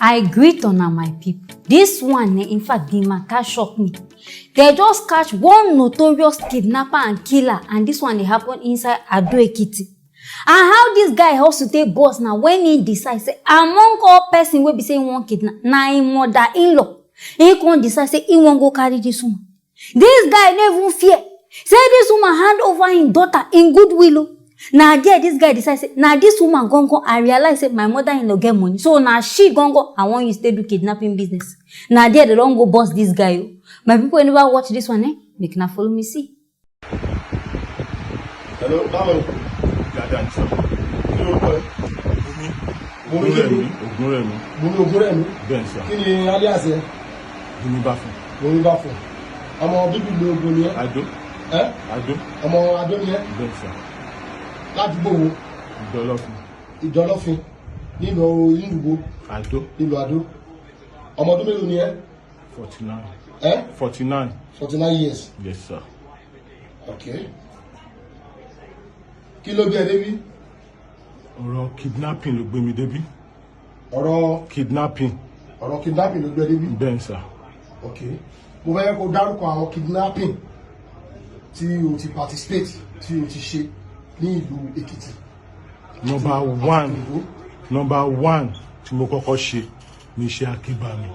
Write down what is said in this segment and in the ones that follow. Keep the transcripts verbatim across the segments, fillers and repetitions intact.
I greet una, my people. This one, eh, in fact, the matter shock me. They just catch one notorious kidnapper and killer, and this one dey happen inside Ado Ekiti. And how this guy hustle take boss na when he decide say among all person wey be say he wan kidnap, na him mother-in-law. He come decide say he wan go carry this woman. This guy no even fear. Say this woman hand over him daughter in goodwill o. Na there this guy decide say, "Na this woman gangan I realize say my mother-in-law get money. So na she gangan I wan use take do kidnapping business." Na there they don go boss this guy o. My people wey never watch this one, eh? Make una follow me see. Hello, báwo ni? Dáadáa ní sọ. Kí ló kọ ẹ? Bùnmi. Bùnmi kí ni? Ògúnrẹ̀mí. Bùnmi Ògúnrẹ̀mí. Bẹ́ẹ̀ sà. Kí ni alias ẹ? Bùnmi Báfọ̀. Bùnmi Báfọ̀. Ọmọ bíbí ìlú Ògùn ni ẹ? Adó. Ẹ? Adó. Ọmọ Adó ni ẹ? Bẹ́ẹ̀ sà. Ládùúgbò wo? Ìdọ́lọ́fin. Ìdọ́lọ́fin. Nílùú nílùú wo? Adó. Nílùú Adó. Ọmọ ọdún mélòó ni ẹ? Forty nine. Ẹ? Forty nine. Forty nine years. Yes, sir. Okay. Kí ló gbé ẹ débí? Ọ̀rọ̀ kidnapping ló gbé mi débí. Ọ̀rọ̀ Kidnapping. Ọ̀rọ̀ kidnapping ló gbé ẹ débí. Bẹ́ẹ̀ sà. Okay. Mo fẹ́ kó dárúkọ àwọn kidnapping tí o ti participate, tí o ti ṣe ní ìlú Èkìtì. Number one. Number one tí mo kọ́kọ́ ṣe ní iṣẹ́ akínbámi.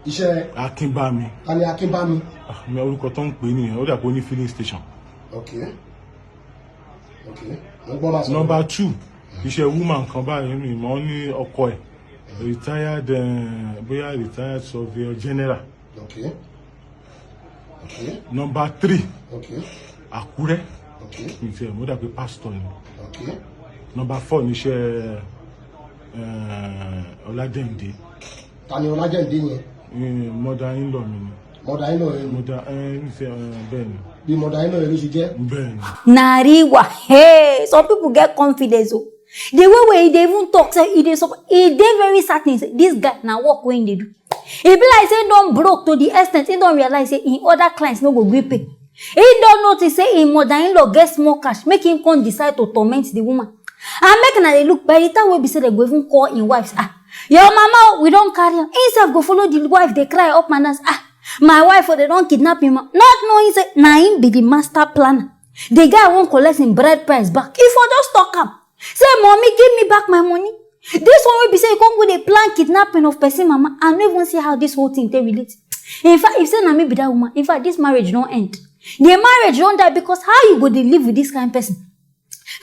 Iṣẹ́ Akínbámi. Ta ni Akínbámi? Ah, mi orúkọ tó ń pè é nìyẹn, ó dàbí ó ní filling station. Okay. Okay. Mo gbọ́ máa sọ. Number two, iṣẹ́ woman kan báyìí nínú ìmọ̀ ní ọkọ ẹ̀, retired, eh, bóyá retired surveyor general. Okay. Okay. Number three, Okay. Àkúrẹ́. Okay. Mi ti ẹ̀ mú dàbí pastor ni. Okay. Number four níṣẹ́, eh, Ọlájẹ́ǹdé. Ta ni Ọlájẹ́ǹdé yẹn? Eh, mother in law mi ni. Mother in law yẹn ni. Mother, eh, níṣẹ́, eh, bẹ́ẹ̀ ni. Bí mother in law yẹn ló ṣe jẹ́? Bẹ́ẹ̀ ni. Nariwa, hey, some people get confidence o. The way wey e dey even talk say e dey sup-, e dey very certain say this guy na work wey e dey do. E be like say e don broke to the extent e don realize say im other clients no go gree pay. E don notice say im mother-in-law get small cash, make him come decide to torment the woman. And make una dey look, by the time wey be say dem go even call im wife, ah, "Your mama o, we don carry am." Im sef go follow the wife dey cry up and down, ah, "My wife o, dem don kidnap im." Not knowing say na im be the master planner. The guy wan collect im bride price back. E for just talk am. Say, "Mommy, give me back my money." This one wey be say you come go dey plan kidnapping of person mama, I no even see how this whole thing take relate. In fact, if say na me be that woman, in fact, this marriage don end. The marriage don die, because how you go dey live with this kind person?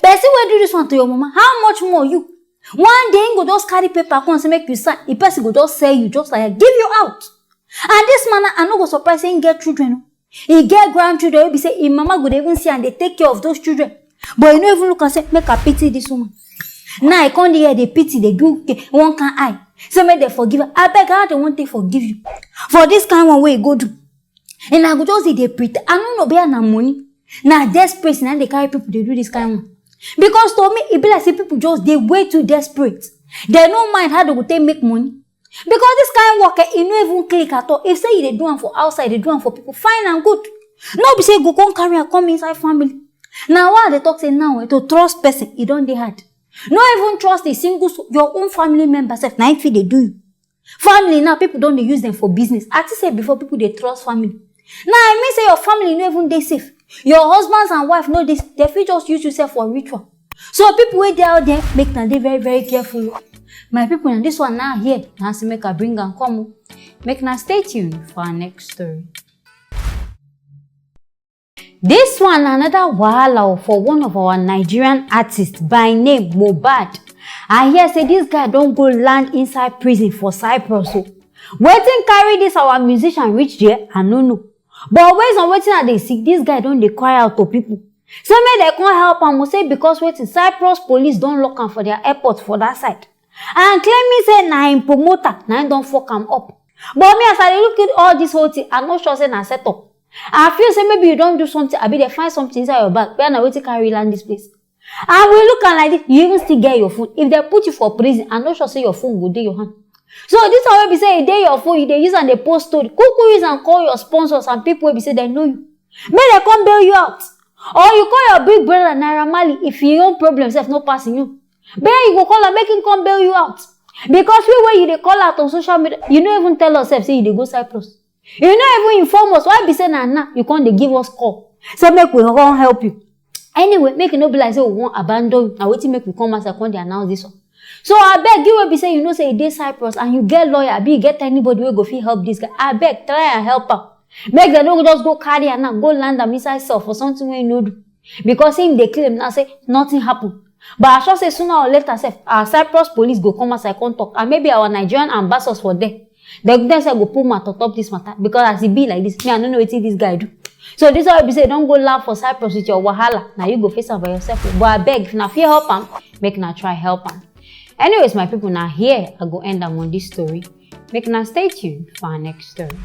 Person wey do this one to your mama, how much more you? One day, he go just carry paper come say make you sign. The person go just sell you just like that, give you out. And this man, I no go surprise say he get children o. He get grandchildren wey be say him mama go dey even see and dey take care of those children. But you no even look and say, "Make I pity this woman." Now I come dey here dey pity, dey do one kind eye. Say make dem forgive her. Abeg, how dem wan take forgive you? For this kind one wey you go do. And I go just dey dey pretend. I no know, be na money. Na desperate na dey carry people dey do this kind one. Because to me, e be like say people just dey way too desperate. Dem no mind how dem go take make money. Because this kind work, eh, e no even click at all. If say you dey do am for outside, dey do am for people, fine and good. No be say you go come carry am come inside family. Na why I dey talk say now, eh, to trust person, e don dey hard. No even trust a single so-, your own family member sef, na im fit dey do you. Family now, people don dey use them for business. I think say before, people dey trust family. Now I mean say your family no even dey safe. Your husbands and wife no dey, dem fit just use you sef for ritual. So people wey dey out there, make una dey very, very careful o. My people, na this one now here, na say make I bring am come o. Make una stay tuned for our next story. This one na another wahala o for one of our Nigerian artists by name Mohbad. I hear say this guy don go land inside prison for Cyprus o. Wetin carry this our musician reach there, I no know. But based on wetin I dey see, this guy don dey cry out to people. Say make dem come help am o, say because wetin, Cyprus police don lock am for their airport for that side. And claiming say na im promoter, na im don fuck am up. But me, as I dey look at all this whole thing, I no sure say na set up. I feel say maybe you don do something, abi dem find something inside your bag, where na wetin carry you land this place. And we look am like this, you even still get your phone. If dem put you for prison, I no sure say your phone go dey your hand. So this one wey be say e dey your phone, you dey use am dey post story. Kuku use am call your sponsors and people wey be say dem know you. Make dem come bail you out. Or you call your big brother Naira Marley if your own problem sef no pass him own. But you go call am make him come bail you out. Because we wey you dey call out on social media, you no even tell us sef say you dey go Cyprus. You no even inform us. Why be say na now you come dey give us call? Say make we come help you. Anyway, make e no be like say we wan abandon you. Na wetin make we come outside come dey announce this one. So abeg, you wey be say you know say you dey Cyprus and you get lawyer, abi you get anybody wey go fit help this guy, abeg try and help am. Make dem no just go carry am now, go land am inside cell for something wey e no do. Because him dey claim now say nothing happen. But I sure say sooner or later sef, our Cyprus police go come outside come talk, and maybe our Nigerian ambassadors for there, dem dem sef go put mouth on top this matter, because as e be like this, me I no know wetin this guy do. So this one be say don go laugh for Cyprus with your wahala, na you go face am by yourself o. But abeg, if una fit help am, make una try help am. Anyways, my people, na here I go end am on this story. Make una stay tuned for our next story.